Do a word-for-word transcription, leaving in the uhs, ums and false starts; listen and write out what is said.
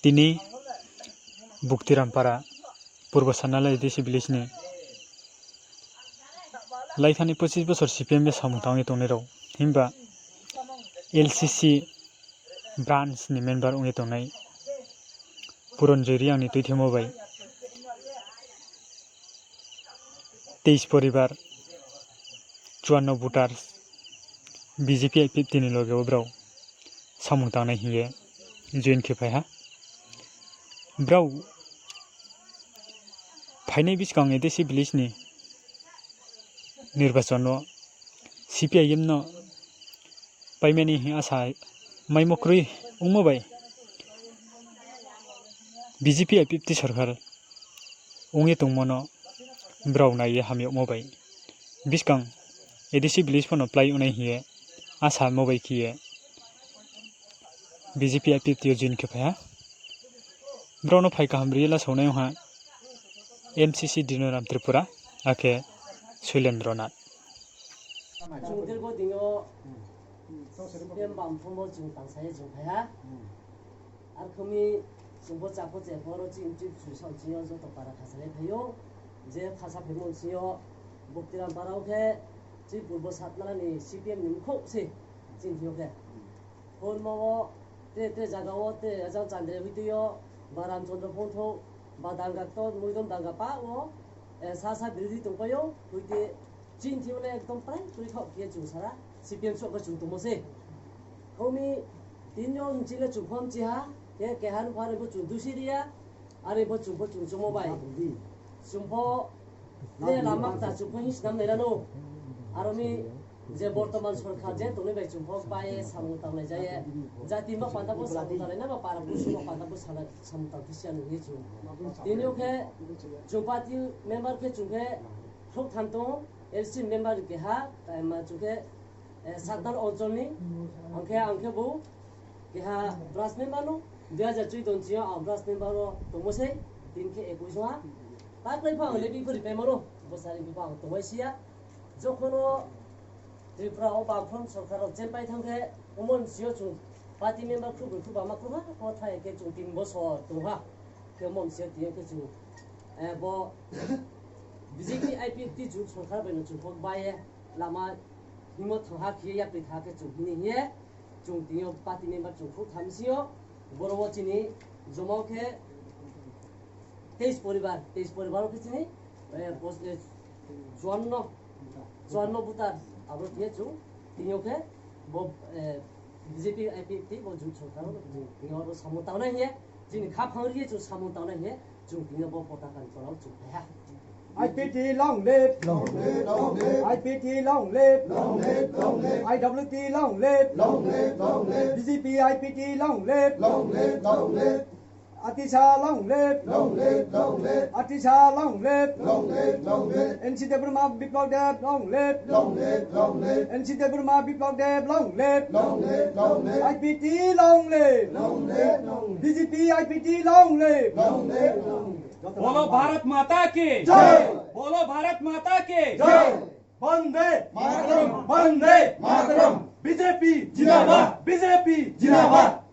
Tini Buktiram para Purbo Satnala A D C village ni laithani pochis bosor C P M ni samung tang ye tongnai rao, himba L C C branch ni member ong ye tongnai Puranjoy Reang ni tuithemo bai teis poribar, chuanno voters, B J P I P F T ni loge wo brao samung tangnai hing ye join khe phai ha. Brao phainai buskang A D C village ni nirbachon wo C P I M no paimani hing asa maimo kroi ongmo bai B J P I P F T sorkar ong ye tongmo no brao nai ye hamyagmo bai buskang A D C village pho no plái ongnai hing ye asa mo bai khe ye B J P I P F T yo join khe phai ha. Brao no phai kaham ri ye lasao nai ong ha M C C Dinoram Tripura, akhe Soilendro Nath. Chung dirgo din yo C P M bamthang bo chung tangsa ye chung phai ha. Arkhe mi chung bo chapho chepho ro chini trip sui sao chini yo joto para khasa ye phai ou. Je khasa phaimo chini yo Buktiram para wo khe chini Purbo Satnala ni C P M ni mkhouh se chini thing yo khe. Phone mo wo tre tre zaga wo tre ajang Chandra hoite yo, ba Ramchandra Phongthou, ba Dangaktor, Muidom Dangka pa wo, eh, sa sa birodhi tongpai ou, hoite chini thing yo le ekdom prai kroi khaoh khe chung sara C P M soh khe chung tongmo se. Khaoh mi tini yo nching le chung pho mchi ha, khe keha npha ni pho chung dusi ri ya, are pho chung pho chung choungmo bai. Chung pho je lama kta chung pho hing snam nai ra no. Aro mi je bortoman sorkar je tongnai bai chung pho bai ye samung tanglai ja ye. Jati ma panda pho samung tanglai na ba para busu ma panda pho samung tang phi si ya no hing ye chung. Tini yo khe chung party member khe chung khe khrouh tham tong, L C member keha, ma chung khe, eh, Satnala onchol ni, ang khe, ang khe bo keha branch member no, dui hajar choudo ni sing yo ang branch member wo tongmo sei, tini khe ekush ha. Taklai pho ang le bipho ripaimo no, bo sari bipho ang tongmai si ya. Jokhon wo Tripura wo bamfront sorkar rao chenpai thanng khe, omo ni sing yo chung party member khrouhbroi khrouhba ma khrouhha pho thai khe chung tin bosor tong ha. Khe omo ni sing yo tini yo khe chung, eh, bo B J P I P F T chung sorkar bai no chung pho bai ye lama hingmo thang ha khe yapri tha khe chung hing ni hing ye, chung tini yo party member chung khrouh tham sing yo, boro wo chini joma wo khe teis poribar, teis poribar wo khe chini, eh, pos-, eh, chuanno, chuanno voter, abo khe chung tini yo khe bo, eh, B J P I P F T bo jut sorkar wo tini yo aro samung tangnai hing ye, chini khaphang ri ye chung samung tangnai hing ye, chung tini yo bo potaka ni tola wo chung phai ha. I P T long live. Long live, long live. I P T long live. Long live, long live. I W T long live. Long live, long live. B J P I P T long live. Long live, long live. Atisa long live. Long live, long live. Atisa long live. Long live, long live. N C Debbarma Biplab Deb long live. Long live, long live. N C Debbarma Biplab Deb long live. Long live, long live. I P T long live. Long live, long live. B J P I P T long live. Long live, long live. बोलो भारत माता की जय। बोलो भारत माता की जय। वंदे मातरम। वंदे Mataram. B J P जिंदाबाद। B J P जिंदाबाद।